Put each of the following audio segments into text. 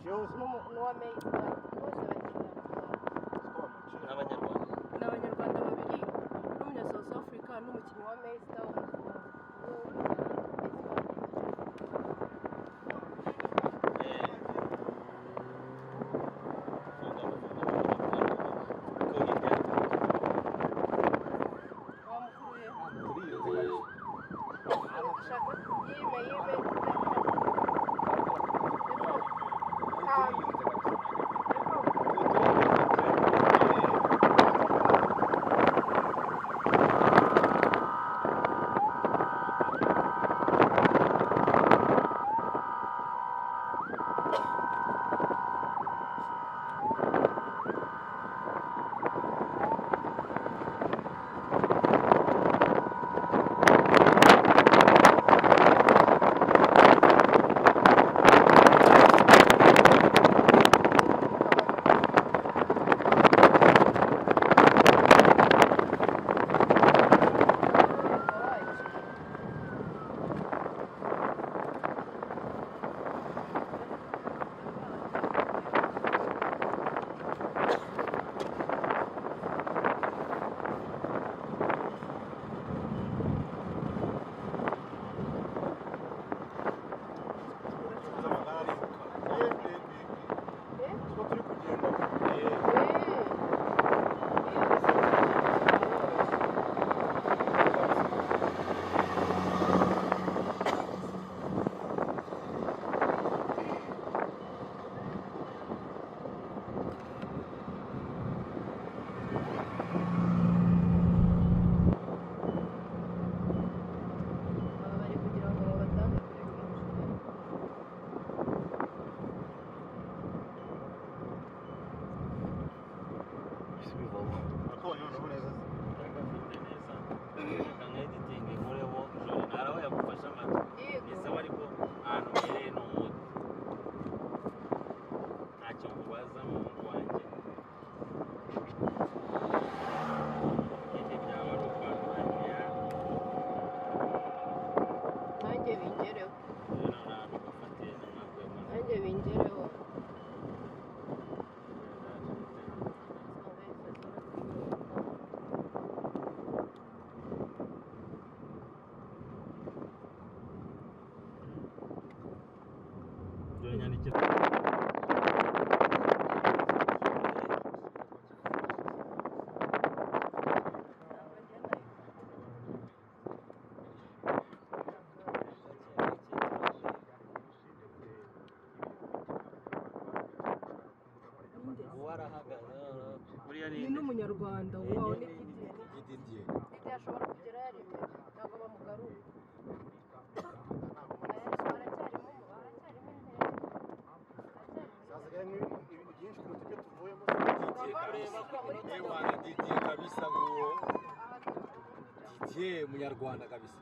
Bamuciyeho. N'uwa Mayistar bose bakina. N'abanyarwanda. Ni Abanyarwanda babiri n'umunya South Africa n'umukinnyi wa Mayistar w'umuzungu. Eh. Funga, funga, funga, funga. Wamukuruye. Turiyunze kabisa. Shaka yime yime. Epfo. Turiyunze kabisa. Epfo. Tuba turi kugenda. Baba bari kugira ngo babatange kuri benshi. Akabonye noneho neza. Ndagafite neza. Reka nka editing nkoreho jori hari aho yagufasha amatwi. Yego. Ni sawa, ariko ahantu uhereye ni umuti. Ntacyo nkubaza, muhungu wanjye. Ikindi byaba ari ukwanduranya. Nanjye bingereho. Rero nawe ahantu ugafatiye ntimwakwemana. Nanjye bingereho. Dore nyandikira. Buriya ni Ni n'Umunyarwanda wawe ni Didier. Ni Didier. Didier ashobora kugera yari imbere. Ntabwo bamugarura. Aracyarimo, aracyarimo intera. Hasigaye ibintu byinshi kuruta ibyo tuvuyemo. Didier kabisa. Ewana Didier kabisa nguwo. Didier munyarwanda kabisa.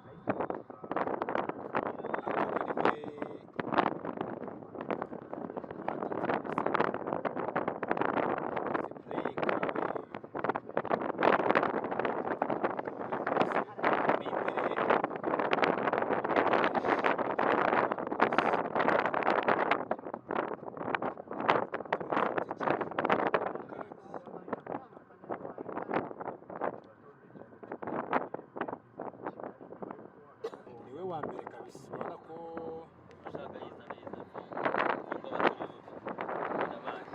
Akaba ari we niwe wa mbere kabisa, urabona ko Ushaka yizana yizana. Funga baturiye. Birabaye.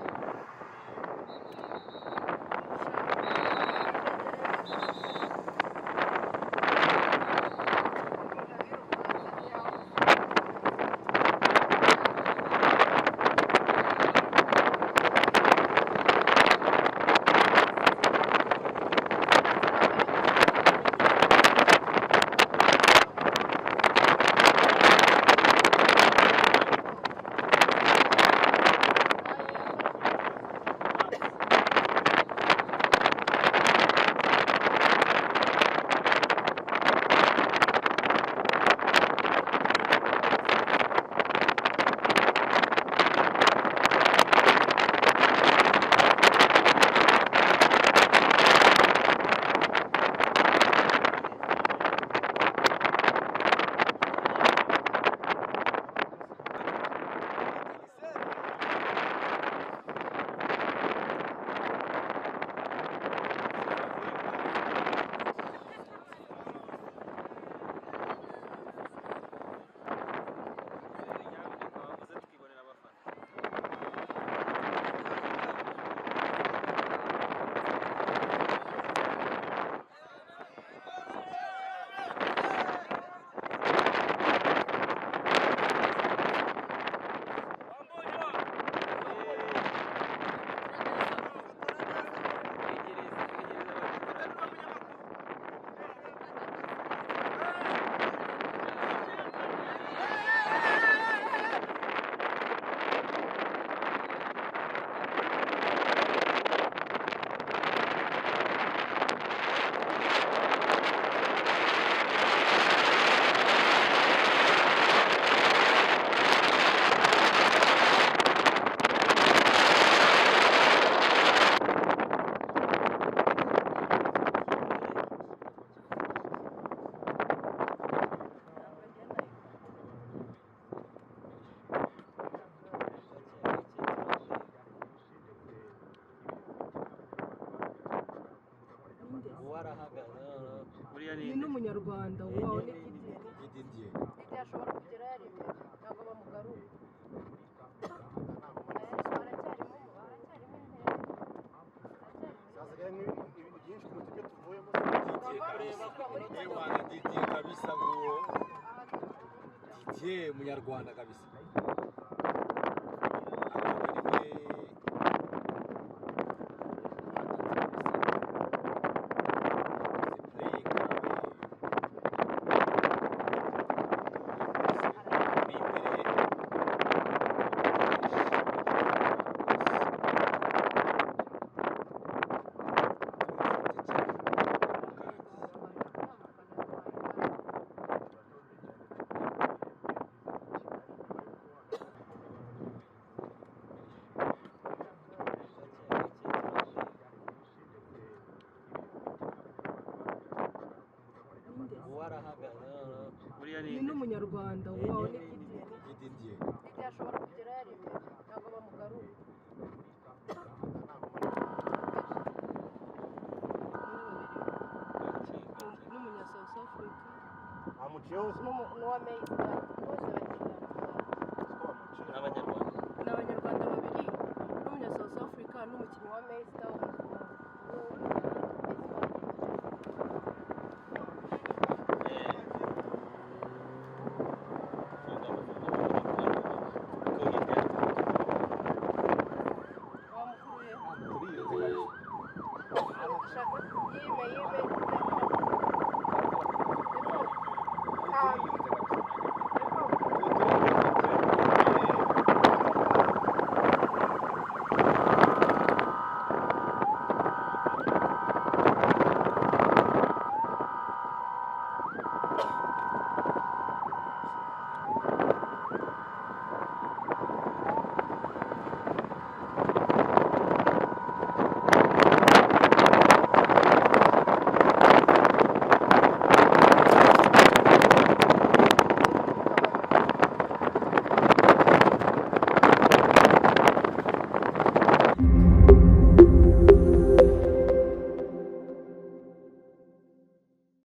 n'umunyarwanda wawe ni Didier. Ni Didier. Didier ashobora kugera yari imbere, ntabwo bamugarura. Aracyarimo, aracyarimo intera. Hasigaye ibintu byinshi kuruta ibyo tuvuyemo. Didier kabisa. Ewana Didier kabisa nguwo. Didier munyarwanda kabisa. Akaba ari we atatse kabisa. Yakoze play kabaye. Ni imbere. Uwo arahagaze noneho Buriya ni Ni nde? n'umunyarwanda wawe ni Didier. Ni Didier. Didier ashobora kugera yari imbere, ntabwo bamugarura. N'umunya South Africa Bamuciyeho se? n'uwa Maystadt bose bakina. Siko bamuciye. N'abanyarwanda. Ni abanyarwanda babiri n'umunya South Africa n'umukinnyi wa Maystadt.